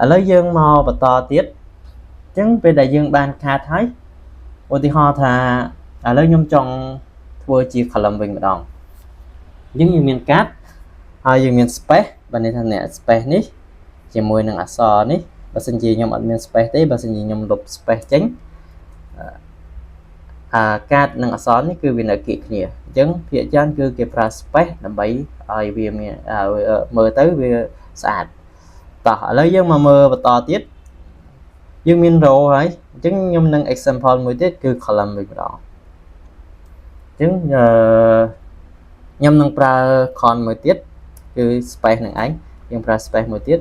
ឥឡូវយើងមកបន្តទៀតអញ្ចឹងពេលដែលយើងបាន card ហើយឧទាហរណ៍ថាឥឡូវខ្ញុំចង់ធ្វើជា column វិញម្ដងអញ្ចឹងយើងមាន card ហើយយើងមាន space បើន័យថាអ្នក space នេះជាមួយនឹងអក្សរនេះបើសិនជាខ្ញុំអត់មាន space ទេបើសិនជាខ្ញុំលុប space ចេញអាកាតនិងអក្សរនេះគឺវានៅគៀកគ្នាអញ្ចឹងភាគច្រើនគឺគេប្រើ space ដើម្បីឲ្យវាមានមើលទៅវាស្អាតតោះឥឡូវយើងមកមើលបន្តទៀតយើងមាន row ហើយអញ្ចឹងខ្ញុំនឹង example មួយទៀតគឺ column វិញម្ដងអញ្ចឹងអឺខ្ញុំនឹងប្រើ con មួយទៀតគឺ space នឹងឯងយើងប្រើ space មួយទៀត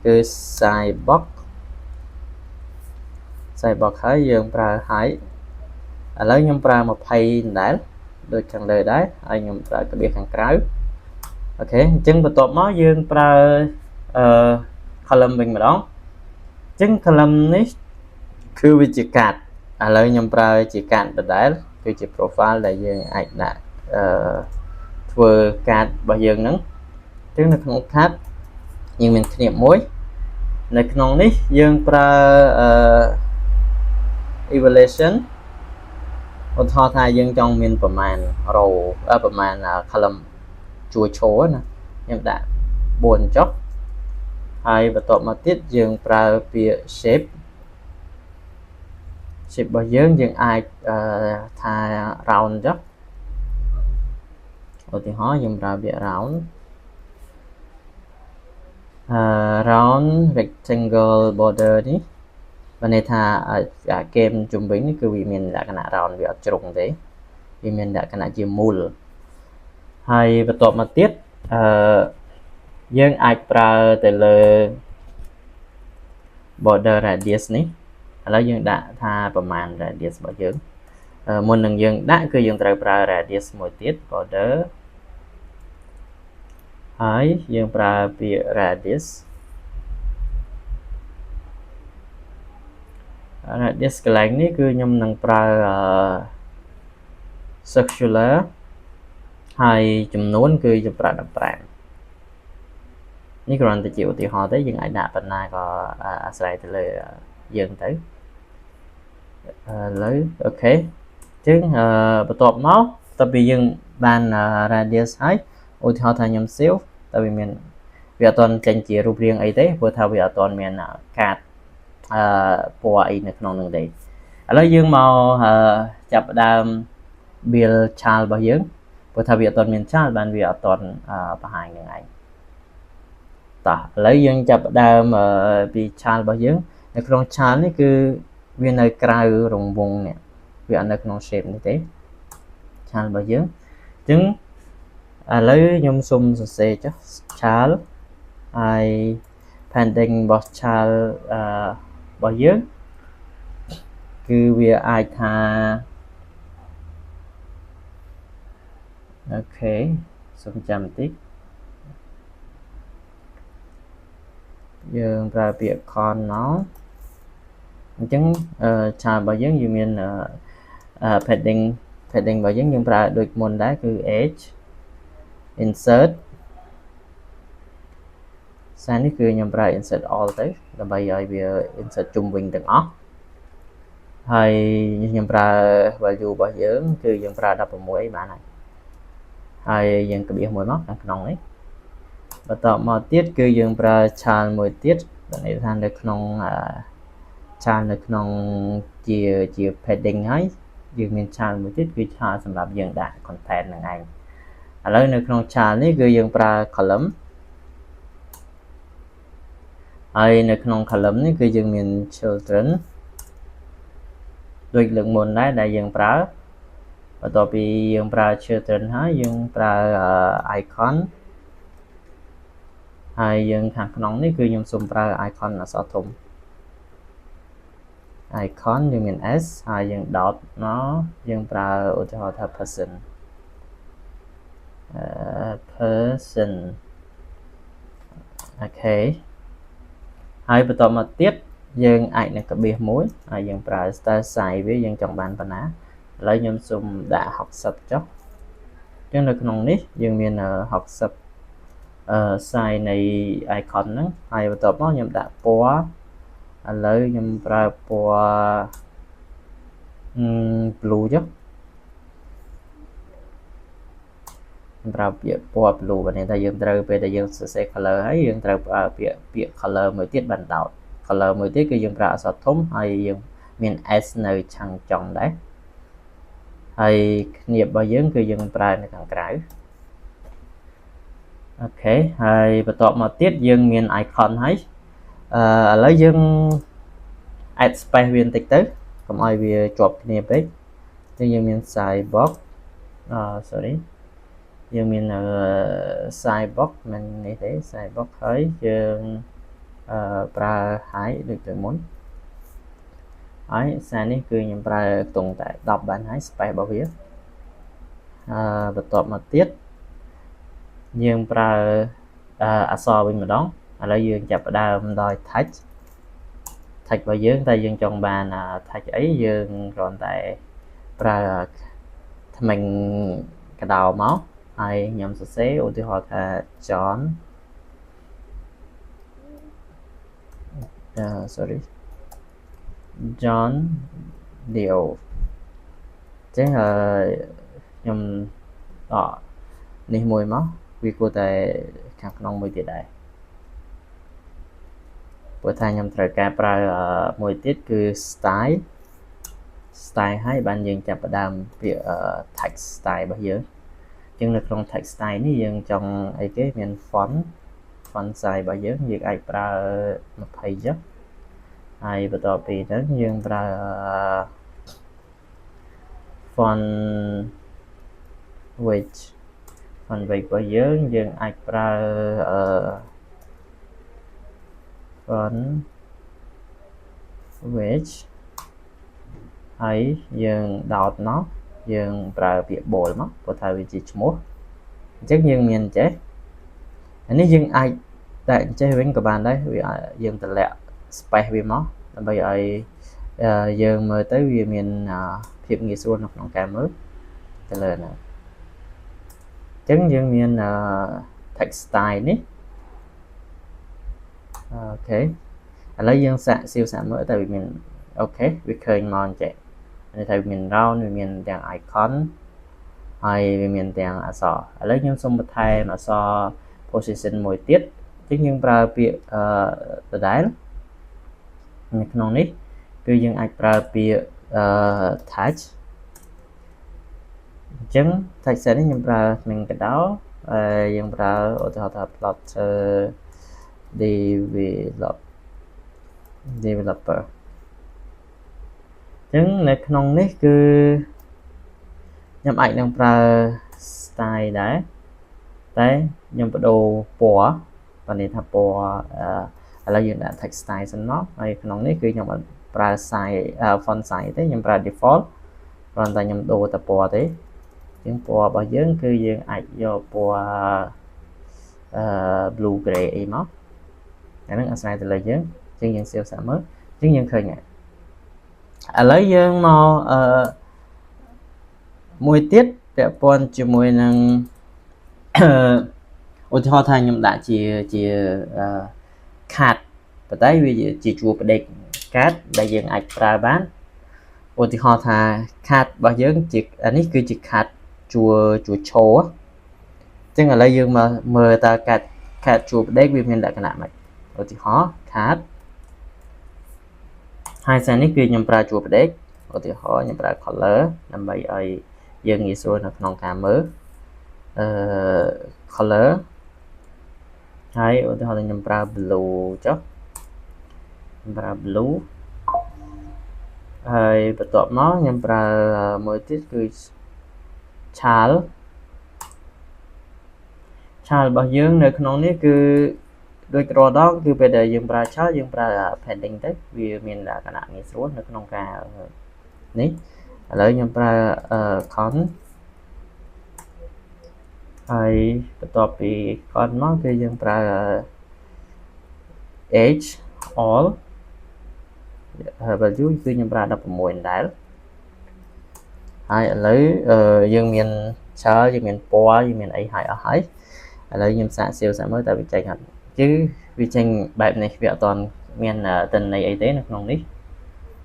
គឺ sized box sized box ហើយយើងប្រើ height ឥឡូវខ្ញុំប្រើ20ដែរដូចខាងលើដែរហើយខ្ញុំប្រើក្បៀសខាងក្រៅOK អញ្ចឹងបន្ទាប់មកយើងប្រើអឺ column វិញម្ដងអញ្ចឹង column នេះគឺវាជាកាតឥឡូវខ្ញុំប្រើជាកាតដដែលគឺជា profile ដែលយើងអាចដាក់អឺធ្វើកាតរបស់យើងហ្នឹងអញ្ចឹងនៅក្នុងកាតយើងមានគ្នាមួយនៅក្នុងនេះយើងប្រើអឺ evaluation ឧទាហរណ៍ថាយើងចង់មានប្រមាណ row ប្រមាណ column ជួរឈរណាខ្ញុំដាក់4ចុះហើយបន្ទាប់មកទៀតយើងប្រើពាក្យ shape shape របស់យើងយើងអាចថា round ចុះឧទាហរណ៍យើងប្រើពាក្យ round អឺ round rectangle border នេះបានន័យថាអាហ្គេមជុំវិញនេះគឺវាមានលក្ខណៈ round វាអត់ជ្រុងទេវាមានលក្ខណៈជាមូលហើយបន្ទាប់មកទៀតអឺយើងអាចប្រើទៅលើ border radius នេះឥឡូវយើងដាក់ថាប្រមាណ radius របស់យើងមុននឹងយើងដាក់គឺយើងត្រូវប្រើ radius មួយទៀត border ហើយយើងប្រើពាក្យ radius radius កន្លែងនេះគឺខ្ញុំនឹងប្រើ circular ហើយចំនួនគឺខ្ញុំប្រើ15នេះគ្រាន់តែជាឧទាហរណ៍ទេយើងអាចដាក់ប៉ុណ្ណាក៏អាស្រ័យទៅលើយើងទៅឥឡូវ OK អញ្ចឹងបន្ទាប់មកតទៅពីយើងបាន radius ហើយឧទាហរណ៍ថាខ្ញុំ save តើវាមានវាអត់ទាន់ចេញជារូបរាងអីទេព្រោះថាវាអត់ទាន់មានកាតអឺពណ៌អីនៅក្នុងនឹងទេឥឡូវយើងមកចាប់ផ្ដើម build child របស់យើងព្រោះថាវាអត់ទាន់មាន child បានវាអត់ទាន់បង្ហាញនឹងឯងតោះឥឡូវយើងចាប់ផ្ដើមពី child របស់យើងនៅក្នុង child នេះគឺវានៅក្រៅរង្វង់នេះវាអត់នៅក្នុង shape នេះទេ child របស់យើងអញ្ចឹងឥឡូវខ្ញុំសុំសរសេរចុះ child ហើយ padding របស់ child អឺរបស់យើងគឺវាអាចថា OK សូមចាំបន្តិចយើងប្រើពាក្យ con មកអញ្ចឹង child របស់យើងយើងមាន padding padding របស់យើងយើងប្រើដូចមុនដែរគឺ h insert សារនេះគឺខ្ញុំប្រើ insert all ទៅដើម្បីឲ្យវា insert ជុំវិញទាំងអស់ហើយខ្ញុំប្រើ value របស់យើងគឺយើងប្រើ16អីបានហើយហើយយើងក្បៀសមួយមកខាងក្នុងនេះបន្ទាប់មកទៀតគឺយើងប្រើ child មួយទៀតបានន័យថានៅក្នុង child នៅក្នុងជាជា padding ហើយយើងមាន child មួយទៀតគឺ child សម្រាប់យើងដាក់ content ហ្នឹងឯងឥឡូវនៅក្នុង child នេះគឺយើងប្រើ column ហើយនៅក្នុង column នេះគឺយើងមាន children ដូចលើកមុនដែរដែលយើងប្រើបន្ទាប់ពីយើងប្រើ children ហើយយើងប្រើ icon ហើយយើងខាងក្នុងនេះគឺខ្ញុំសូមប្រើ icon អក្សរធំ icon យើងមាន s ហើយយើង dot មកយើងប្រើឧទាហរណ៍ថា person person OK ហើយបន្តមកទៀតយើងអាចនឹងក្បៀសមួយហើយយើងប្រើ style size វាយើងចង់បានប៉ុណ្ណាឥឡូវខ្ញុំសូមដាក់60ចុះអញ្ចឹងនៅក្នុងនេះយើងមាន60 size នៃ icon ហ្នឹងហើយបន្ទាប់មកខ្ញុំដាក់ពណ៌ឥឡូវខ្ញុំប្រើពណ៌ blue ចុះខ្ញុំប្រើពាក្យពណ៌ blue បើនេះថាយើងត្រូវពេលដែលយើងសរសេរ color ហើយយើងត្រូវប្រើពាក្យ color មួយទៀតបានដោត color មួយទៀតគឺយើងប្រើអក្សរធំហើយយើងមាន s នៅឆាំងចុងដែរហើយគ្នារបស់យើងគឺយើងប្រើនៅខាងក្រៅOK ហើយបន្ទាប់មកទៀតយើងមាន icon ហើយអឺឥឡូវយើង add space វាបន្តិចទៅកុំឲ្យវាជាប់គ្នាពេកអញ្ចឹងយើងមាន size box អឺ sorry យើងមាន size box មិននេះទេ size box ហើយយើងអឺប្រើ height ដូចទៅមុនហើយសារនេះគឺខ្ញុំប្រើខ្ទង់តែ10បានហើយ space របស់វាអឺបន្ទាប់មកទៀតយើងប្រើអក្សរវិញម្ដងឥឡូវយើងចាប់ផ្ដើមដោយ text text របស់យើងតែយើងចង់បាន text អីយើងគ្រាន់តែប្រើធ្មេញកដោមកហើយខ្ញុំសរសេរឧទាហរណ៍ថា John sorry John Doe អញ្ចឹងខ្ញុំដកនេះមួយមកវាគួរតែខាងក្នុងមួយទៀតដែរព្រោះថាខ្ញុំត្រូវការប្រើមួយទៀតគឺ style style ហើយបានយើងចាប់ផ្ដើមពាក្យ text style របស់យើងអញ្ចឹងនៅក្នុង text style នេះយើងចង់អីគេមាន font font size របស់យើងយើងអាចប្រើ20ចុះហើយបន្ទាប់ពីហ្នឹងយើងប្រើ font weight font weight របស់យើងយើងអាចប្រើអឺ font weight ហើយយើងដោតមកយើងប្រើពាក្យ bold មកព្រោះថាវាជាឈ្មោះអញ្ចឹងយើងមានចេះអានេះយើងអាចតែអញ្ចេះវិញក៏បានដែរវាយើងតម្លាក់ space វាមកដើម្បីឲ្យយើងមើលទៅវាមានភាពងាយស្រួលនៅក្នុងការមើលទៅលើហ្នឹងអញ្ចឹងយើងមាន text style នេះOK ឥឡូវយើងសាកសៀវសាកមើលតើវាមាន OK វាឃើញមកអញ្ចឹងនេះថាវាមាន round វាមានទាំង icon ហើយវាមានទាំងអក្សរឥឡូវខ្ញុំសូមបន្ថែមអក្សរ position មួយទៀតអញ្ចឹងយើងប្រើពាក្យអឺដដែលនៅក្នុងនេះគឺយើងអាចប្រើពាក្យអឺ text អញ្ចឹង text set នេះខ្ញុំប្រើធ្មេញកដោហើយយើងប្រើឧទាហរណ៍ថា Flutter developer អញ្ចឹងនៅក្នុងនេះគឺខ្ញុំអាចនឹងប្រើ style ដែរតែខ្ញុំបដូរពណ៌បើនេះថាពណ៌ឥឡូវយើងដាក់ text style សិនមកហើយក្នុងនេះគឺខ្ញុំអត់ប្រើ size font size ទេខ្ញុំប្រើ default គ្រាន់តែខ្ញុំដូរតែពណ៌ទេជាងពណ៌របស់យើងគឺយើងអាចយកពណ៌អឺ blue gray អីមកអាហ្នឹងអាស្រ័យទៅលើយើងជាងយើង save សាកមើលជាងយើងឃើញហើយឥឡូវយើងមកអឺមួយទៀតពាក់ព័ន្ធជាមួយនឹងឧទាហរណ៍ថាខ្ញុំដាក់ជាជា card ប៉ុន្តែវាជាជួរផ្ដេកកាតដែលយើងអាចប្រើបានឧទាហរណ៍ថា card របស់យើងជាអានេះគឺជា card ជួរជួរឈរអញ្ចឹងឥឡូវយើងមកមើលតើ card card ជួរផ្ដេកវាមានលក្ខណៈម៉េចឧទាហរណ៍ card ហើយសារនេះគឺខ្ញុំប្រើជួរផ្ដេកឧទាហរណ៍ខ្ញុំប្រើ color ដើម្បីឲ្យយើងងាយស្រួលនៅក្នុងការមើលអឺ color ហើយឧទាហរណ៍ខ្ញុំប្រើ blue ចុះខ្ញុំប្រើ blue ហើយបន្ទាប់មកខ្ញុំប្រើមួយទៀតគឺ child child របស់យើងនៅក្នុងនេះគឺដូចរាល់ដងគឺពេលដែលយើងប្រើ child យើងប្រើ padding ទៅវាមានលក្ខណៈងាយស្រួលនៅក្នុងការនេះឥឡូវខ្ញុំប្រើ con ហើយបន្ទាប់ពី con មកគឺយើងប្រើ h all value គឺខ្ញុំប្រើ16ដែរហើយឥឡូវយើងមាន child យើងមានពណ៌យើងមានអីហើយអស់ហើយ ឥឡូវខ្ញុំសាក save សាកមើលតើវាចេញអត់គឺវាចេញបែបនេះវាអត់ទាន់មានទិន្នន័យអីទេនៅក្នុងនេះ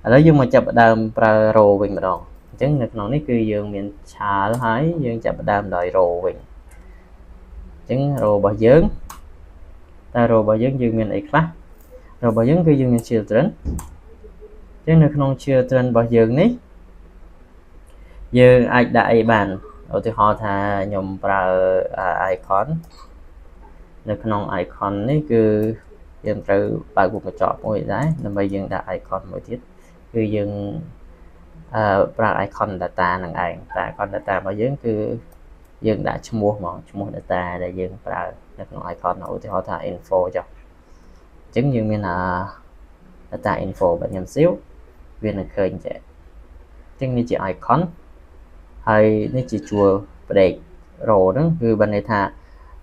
ឥឡូវយើងមកចាប់ផ្ដើមប្រើ row វិញម្ដងអញ្ចឹងនៅក្នុងនេះគឺយើងមាន child ហើយយើងចាប់ផ្ដើមដោយ row វិញអញ្ចឹង row របស់យើងតើ row របស់យើងយើងមានអីខ្លះ row របស់យើងគឺយើងមាន children អញ្ចឹងនៅក្នុង children របស់យើងនេះយើងអាចដាក់អីបានឧទាហរណ៍ថាខ្ញុំប្រើ icon នៅក្នុង icon នេះគឺយើងត្រូវបើកវង់ក្រចកមួយដែរដើម្បីយើងដាក់ icon មួយទៀតគឺយើងអឺប្រើ icon data នឹងឯងតែ icon data របស់យើងគឺយើងដាក់ឈ្មោះហ្មងឈ្មោះ data ដែលយើងប្រើនៅក្នុង icon ឧទាហរណ៍ថា info ចុះអញ្ចឹងយើងមានអា data info បើខ្ញុំ save វានឹងឃើញចេះអញ្ចឹងនេះជា icon ហើយនេះជាជួរផ្ដេក row ហ្នឹងគឺបានន័យថា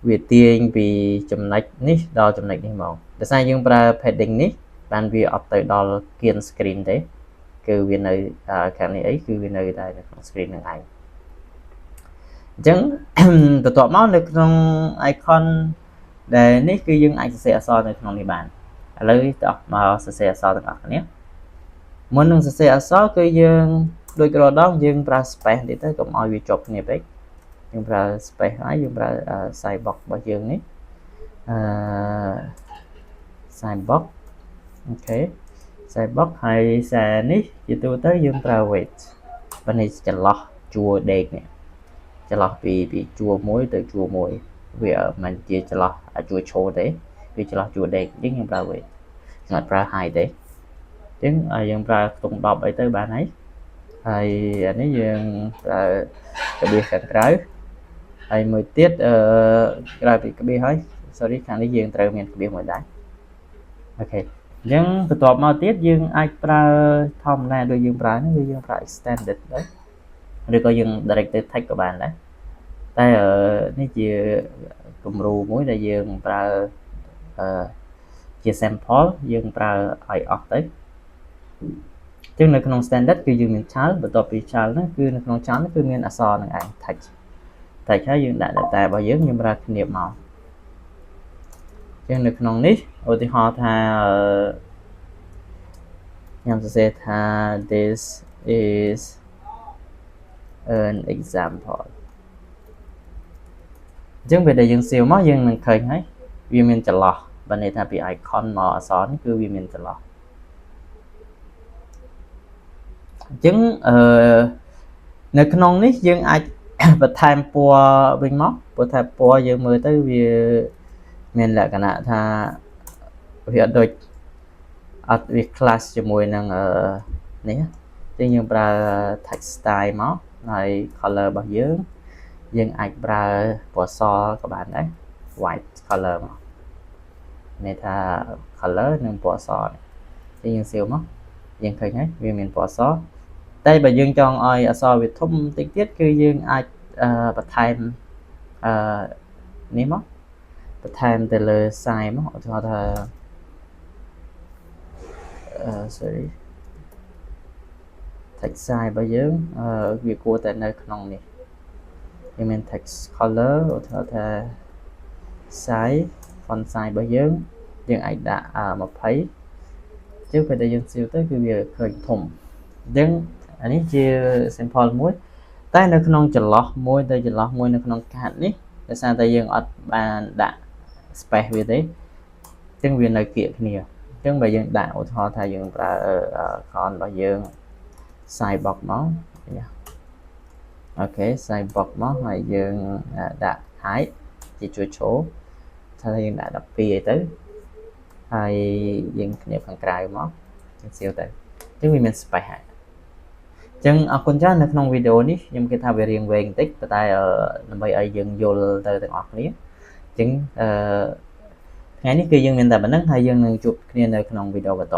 វាទាញពីចំណុចនេះដល់ចំណុចនេះហ្មងដោយសារយើងប្រើ padding នេះបានវាអត់ទៅដល់គៀន screen ទេគឺវានៅខាងនេះអីគឺវានៅតែនៅក្នុង screen នឹងឯងអញ្ចឹងបន្ទាប់មកនៅក្នុង icon ដែលនេះគឺយើងអាចសរសេរអក្សរនៅក្នុងនេះបានឥឡូវតោះមកសរសេរអក្សរទាំងអស់គ្នាមុននឹងសរសេរអក្សរគឺយើងដូចរាល់ដងយើងប្រើ space តិចទៅកុំឲ្យវាជាប់គ្នាពេកយើងប្រើ space ហើយយើងប្រើ sized box របស់យើងនេះអឺ sized box OK sized box ហើយខ្សែនេះជាទូទៅយើងប្រើ width បើនេះចន្លោះជួរដេកនេះចន្លោះពីជួរមួយទៅជួរមួយវាមិនជាចន្លោះជួរឈរទេវាចន្លោះជួរដេកអញ្ចឹងយើងប្រើ width យើងអត់ប្រើ height ទេអញ្ចឹងយើងប្រើខ្ទង់10អីទៅបានហើយហើយអានេះយើងប្រើក្បៀសខាងក្រៅហើយមួយទៀតអឺក្រៅពីក្បៀសហើយ sorry ខាងនេះយើងត្រូវមានក្បៀសមួយដែរ OK អញ្ចឹងបន្ទាប់មកទៀតយើងអាចប្រើធម្មតាដូចយើងប្រើហ្នឹងគឺយើងប្រើ extended ដែរឬក៏យើង direct ទៅ text ក៏បានដែរតែនេះជាគំរូមួយដែលយើងប្រើអឺជា sample យើងប្រើឲ្យអស់ទៅចឹងនៅក្នុង standard គឺយើងមាន child បន្ទាប់ពី child ហ្នឹងគឺនៅក្នុង child គឺមានអក្សរនឹងឯង text text ហើយយើងដាក់ data របស់យើងយើងប្រើគ្នាមកចឹងនៅក្នុងនេះឧទាហរណ៍ថាខ្ញុំសរសេរថា this is an example អញ្ចឹងពេលដែលយើង save មកយើងនឹងឃើញហើយវាមានចន្លោះបើន័យថាពី icon មកអក្សរនេះគឺវាមានចន្លោះអញ្ចឹងអឺនៅក្នុងនេះយើងអាចបន្ថែមពណ៌វិញមកព្រោះថាពណ៌យើងមើលទៅវាមានលក្ខណៈថាវាអត់ដូចអត់វា clash ជាមួយនឹងអឺនេះអញ្ចឹងយើងប្រើ text style មកហើយ color របស់យើងយើងអាចប្រើពណ៌សក៏បានដែរ white color មកន័យថា color និងពណ៌សនេះយើង save មកយើងឃើញហើយវាមានពណ៌សតែបើយើងចង់ឲ្យអក្សរវាធំតិចទៀតគឺយើងអាចបន្ថែមអឺនេះមកបន្ថែមទៅលើ size មកឧទាហរណ៍ថាអឺ sorry text size របស់យើងអឺវាគួរតែនៅក្នុងនេះយើងមាន text color ឧទាហរណ៍ថា size font size របស់យើងយើងអាចដាក់20ជាងពេលដែលយើង save ទៅគឺវាឃើញធំអញ្ចឹងអានេះជា sample មួយតែនៅក្នុងចន្លោះមួយទៅចន្លោះមួយនៅក្នុងកាតនេះដោយសារតែយើងអត់បានដាក់ space វាទេអញ្ចឹងវានៅគៀកគ្នាអញ្ចឹងបើយើងដាក់ឧទាហរណ៍ថាយើងប្រើ icon របស់យើង sized box មក OK sized box មកហើយយើងដាក់ height ជាជួរឈរថាយើងដាក់12អីទៅហើយយើងគ្នាខាងក្រៅមកយើង save ទៅអញ្ចឹងវាមាន space ហើយអញ្ចឹងអរគុណច្រើននៅក្នុងវីដេអូនេះខ្ញុំគិតថាវារៀងវែងបន្តិចប៉ុន្តែដើម្បីឲ្យយើងយល់ទៅទាំងអស់គ្នាអញ្ចឹងអឺថ្ងៃនេះគឺយើងមានតែប៉ុណ្្នឹងហើយយើងនឹងជួបគ្នានៅក្នុងវីដេអូបន្ត